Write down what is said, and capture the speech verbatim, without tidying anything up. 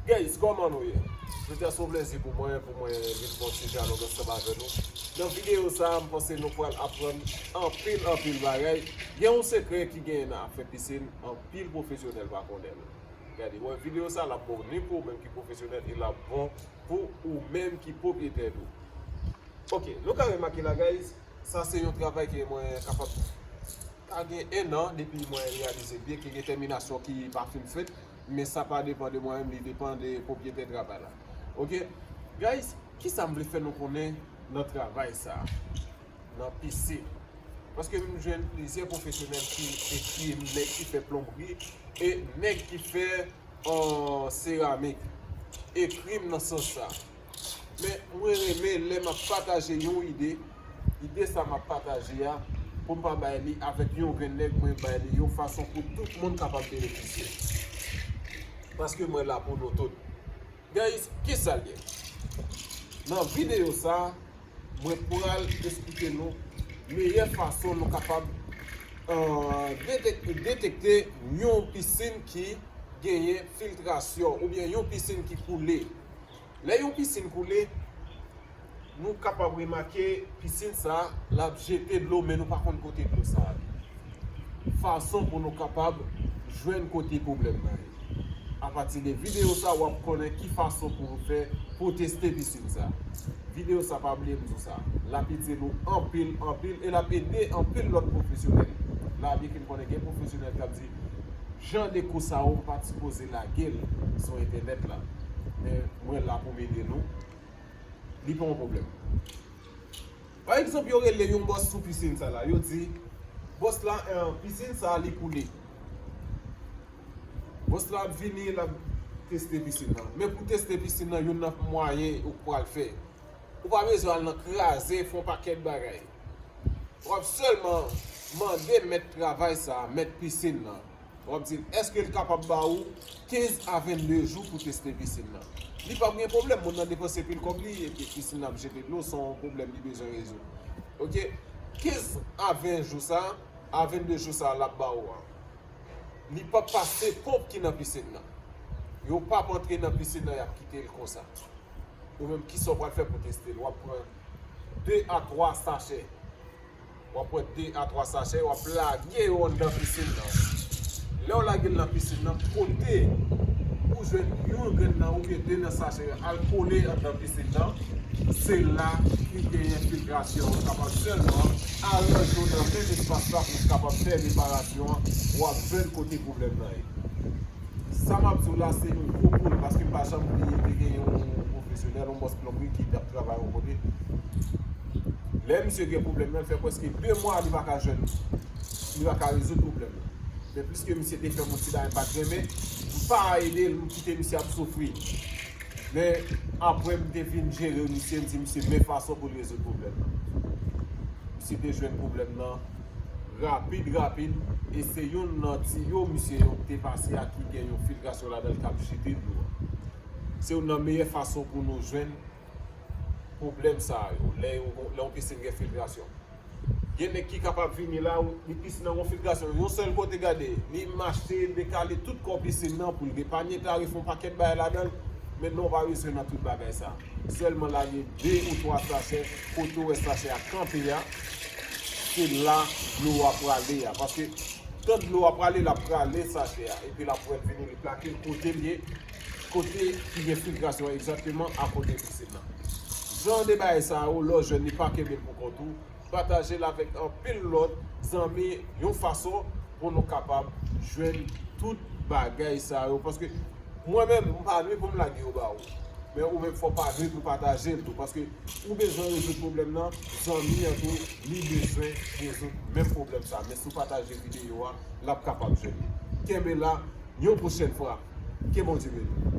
Guys, kòman nou ye? Jodi a se yon plezi pou mwen, pou mwen vin fè yon ti dyalòg ansanm avè nou. Nan videyo sa a, m panse nou pral aprann anpil, anpil bagay. Gen yon sekrè ki genyen nan afè pisin, anpil pwofesyonèl pa konnen l. Gade, wè videyo sa a, l ap bon ni pou ou menm ki pwofesyonèl, e l ap bon pou ou menm ki pwopriyetè dlo. Ok, nou ka remake la, guys, sa se yon travay ke mwen kapab, ka gen en an depi mwen reyalize l, byenke gen tèminasyon ki pa fin fèt, men sa pa depann de mwen menm, li depann de pwopriyetè travay la. Ok, guys, kisa m vle fè nou konnen nan travay sa a? Nan pisin. Paske m jwenn plizyè pwofesyonèl ki ekri m, nèg ki fè plonbri e nèg ki fè, euh, seramik, ekri m nan sans sa. Men mwen renmen lè m ap pataje yon ide, ide sa m ap pataje a, pou m pa bay li avèk yon grenn nèg, mwen bay li yon fason pou tout moun kapab benefisye. Paske mwen la pou nou tout. Guys, kisa l ye? Nan videyo sa a, mwen pral esplike nou meyè fason nou kapab, euh, detek-, detekte yon pisin ki genyen filtrasyon oubyen yon pisin ki koule. Lè yon pisin koule, nou kapab remake pisin sa a, l ap jete dlo, men nou pa konn kote dlo sa a ye. Fason pou nou kapab jwenn kote pwoblèm nan ye. Apati de videyo sa, w ap konnen ki fason pou w fè pou w teste pisin sa. Videyo sa, pa bliye m di w sa, l ap itil ou anpil, anpil, e l ap ede anpil lòt pwofesyonèl. La, byenke m konnen gen pwofesyonèl k ap di, jan de kou sa yo, m pa t sipoze lage l sou entènèt la. Men mwen la pou m ede nou. Li pa yon pwoblèm. Pa egzanp, yo rele yon bòs sou pisin sa la. Yo di, bòs la, eh, pisin sa a, li koule. Bòs la ap vini, l ap teste pisin nan. Men pou teste pisin nan, youn nan mwayen ou pral fè. Ou pa bezwen al nan kraze, fè yon pakèt bagay. W ap sèlman mande mèt travay sa a, mèt pisin nan. W ap di l, èske l kapab ba ou kenz a vennde jou pou teste pisin nan? Li p ap gen pwoblèm, moun nan depanse pil kòb li, epi pisin nan ap jete dlo, se yon pwoblèm li bezwen rezoud. Ok? Kenz a ven jou sa, a vennde jou sa l ap ba ou a, li p ap pase ponp ki nan pisin nan. Yo p ap antre nan pisin nan, y ap kite l konsa. Ou menm, kisa w pral fè pou teste l? W ap pran de a twa sachè. W ap pran de a twa sachè, w ap lage yo anndan pisin nan. Lè w lage l nan pisin nan, kote ou jwenn yon grenn nan oubyen de nan sachè yo al kole anndan pisin nan, se la ki genyen filtrasyon. Ou kapab sèlman aranje w nan menm espas la pou w kapab fè reparasyon an, w ap jwenn kote pwoblèm nan ye. Sa m ap di w la, se yon gwo poul, paske m pa janm bliye, te gen yon pwofesyonèl, yon bòs plonbri ki t ap travay yon kote. Lè misye gen pwoblèm nan, l fè prèske de mwa li pa ka jwenn, li pa ka rezoud pwoblèm nan. Men piske misye te fè m yon ti bagay m pa t renmen, m pa ede l, m kite misye ap soufri. Men apre m te vin jere misye, m di misye men fason pou l rezoud pwoblèm nan. Misye te jwenn pwoblèm nan rapid, rapid, e se youn nan tiyo misye yo te pase a ki gen yon filtrasyon ladan l k ap jete dlo a. Se youn nan meyè fason pou nou jwenn pwoblèm sa a yo, lè yo, lè yon pisin gen filtrasyon. Gen nèg ki kapab vini la, li pisin nan gon filtrasyon, yon sèl kote gade, li mache, dekale tout kò pisin nan pou l depanye tarif yon pakèt bagay ladan l, men non, w pa bezwen nan tout bagay sa. Sèlman lage de ou twa sachè, kote w wè sachè a kanpe a, se la dlo a prale a. Paske tan dlo a prale, l ap prale sachè a, epi l ap pran vini, li plake l kote l ye, kote ki gen filtrasyon egzakteman akote pisin nan. Jan de bagay sa yo, lè w jwenn li, pa kenbe l pou kont ou, pataje l avèk anpil lòt zanmi, yon fason pou nou kapab jwenn tout bagay sa yo. Paske mwen menm, m pa nwi pou m lage yo ba ou. Men ou menm, fò w pa nwi pou pataje l tou. Paske ou bezwen rezoud pwoblèm nan, zanmi an tou, li bezwen rezoud menm pwoblèm sa. Men si w pataje videyo a, l ap kapab jwenn li. Kenbe la, yon pwochèn fwa. Ke Bondye beni w.